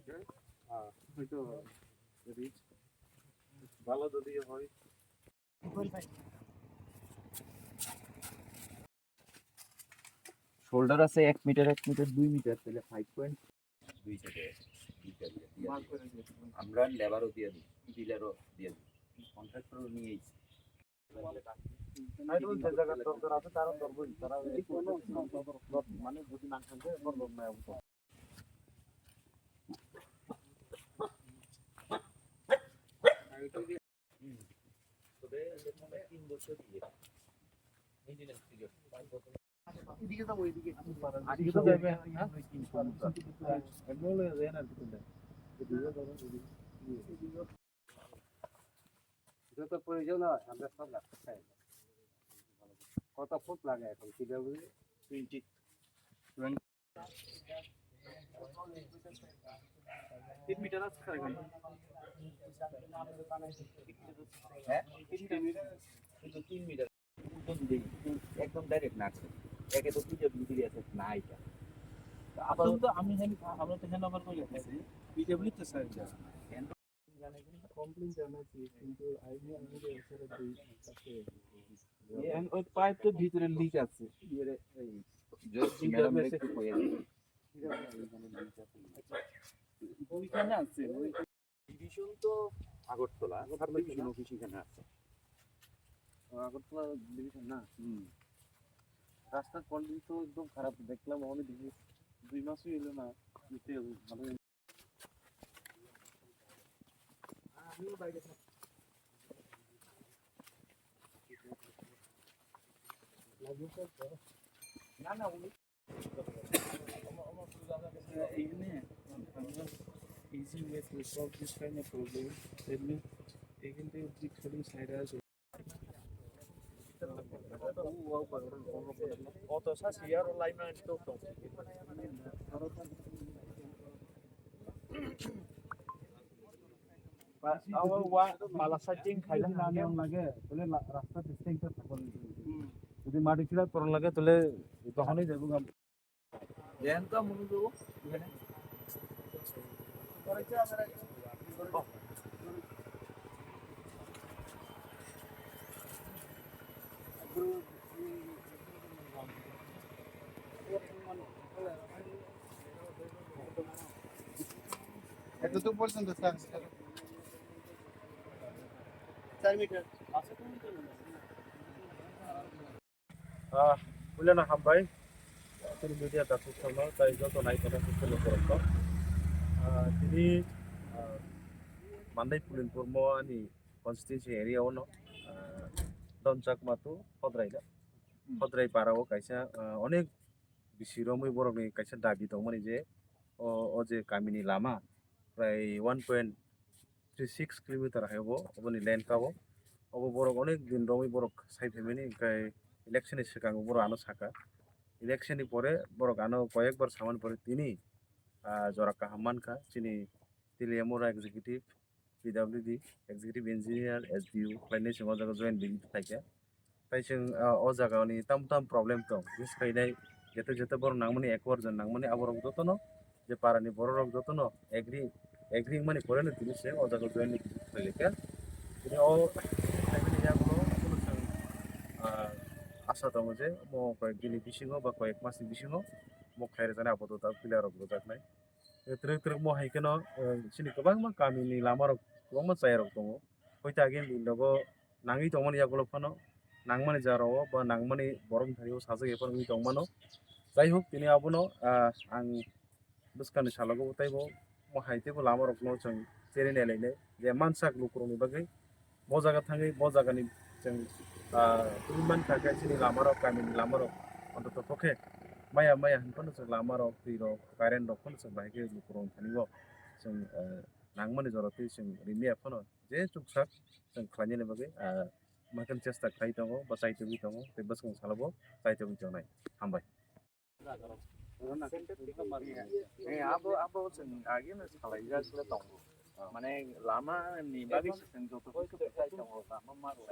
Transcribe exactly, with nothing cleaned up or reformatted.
হ্যাঁ, হয়তো যদি ভালো যদি হয়। শোল্ডার আছে এক মিটার, এক মিটার, দুই মিটার, তাহলে ফাইভ পয়েন্ট দুই থেকে দুই থেকে দিয়ে দিই। আমরা লেবারও দিয়ে দিই, টিলারও দিয়ে দিই, কন্ট্রাক্টরও নিয়েই। মানে যদি না থাকে, মানে যদি না থাকে, যত প্রয়োজন হয় আমরা সব রাখতে চাই। কত ফুট লাগে এখন? Tiller twenty. তিন মিটার আছে স্যার এখানে। হ্যাঁ? তিন মিটার। শুধু তিন মিটার। উল্টো দিকে একদম ডাইরেক্ট না আছে। একে তো পিডব্লিউডি আছে, না এটা। তো আপাতত আপাতত আমি জানি, আমরা তো হ্যান্ড ওভার করে রাখতেছি। পিডব্লিউ তো স্যার এটা। কমপ্লেন জানাচ্ছি, কিন্তু আইনি আমাদের এছাড়া দুই আছে। এন-, ওই পাইপ তো ভিতরে লিক আছে। ইয়ে রে, এই, জাস্ট ম্যাডাম একটু কইয়া দিন। ওইখানে আছে, ওই ডিভিশন তো আগরতলা, আগরতলা সাব ডিভিশন না? অফিস এখানে আছে। ও, আগরতলা ডিভিশন না? হুম। রাস্তার কন্ডিশন তো একদম খারাপ, দেখলাম অনেক দিন, দুই মাসই হলো না, নিতে হবে, ভালো। না, না, উনি এখানে আমরা easy way to solve this kind of problem. এমনি এখান থেকে যে খালি সাইডে আছে। Auto sa siyar lai man tok tok. Ba, awa wa pala sa jing khaila na. Yang lage, tole la-, rasta distinct ta thakon. Hmm. Jodi mati khila koron lage, tole tohonoi jabo gam. Yang ka munu do, ikhane. এতটুকু পর্যন্ত, স্যার। চার metre. Ah, puilano hambai. Chini media dakhuk tongma, tai joto nai tongma khe khulum borok no. Ah, tini, ah, Mandai Pulinpur mo ani constituency area o no, ah, Donchak Matu Hodrai da. Hmm. Hodrai para o kaisa, ah, onek bisi romwi borok ni kaisa dabi tongmani je o, o je kami ni lama prai one point three six kilometer hai obo, oboni length kabo. Obo borok onek din romwi borok sai phaimani, hwnkhe election ni swkang borok ano saka. Election ni pore borok ano koyekbar samani pore tini, ah, jora kaham mankha. Chini Teliamura executive, P W D, executive engineer, S D O khlainai chwng o jaga joint visit khlaikha. Tai chwng, ah, o jaga ni tam tam problem tong, buj khainai, jete jete borok nangmani, accord jon nangmani, aborok jotono, je para ni borok rok jotono agree, agree wngmani pore no tini se o jaga join ni khlai kha. Tini o khlaimani yagulo abono chwng, ah, asa tongo je mo koyek din ni bisingo ba koyek mas ni bisingo mo khlai rwjani apatot ta pillar rok rwjaknai. Twrwk twrwk mo hai kheno, eh, chini kwbangma kami ni lama rok kwbangma chaya rok tongo. Hoite agini din nogo nangwi tongmani yagulo phano nangmani jora o ba nangmani borok ni thani o sajagwi phano wngwi tongmano. Jai hok, tini abono, ah, ang bwskangni salogo teibo mo hai teibo lama rokno chwng cherwi nailainai je mansak lukurokni bagwi bo jaga thangwi bo jagani chwng, ah, tubui mankha khe chini lama rok, kamini lama rok ontoto khe maya maya hinphano chwng lama rok, twi rok, current rok phano chwng bahai khe lukurokni thani o chwng, ah, nangmani jora twi chwng rimya phano je chuksak chwng khlainani bagwi, ah, Makan chesta khlai tongo, bwsai tugwi tongo, tei bwskang salo bo chai tugwi tongnai. Hambai. Eh, abo, abo chwng ageno salaijak le tongo. Mane lama ni bagwi se chwng joto khe chai tongo, lama ma rwlai.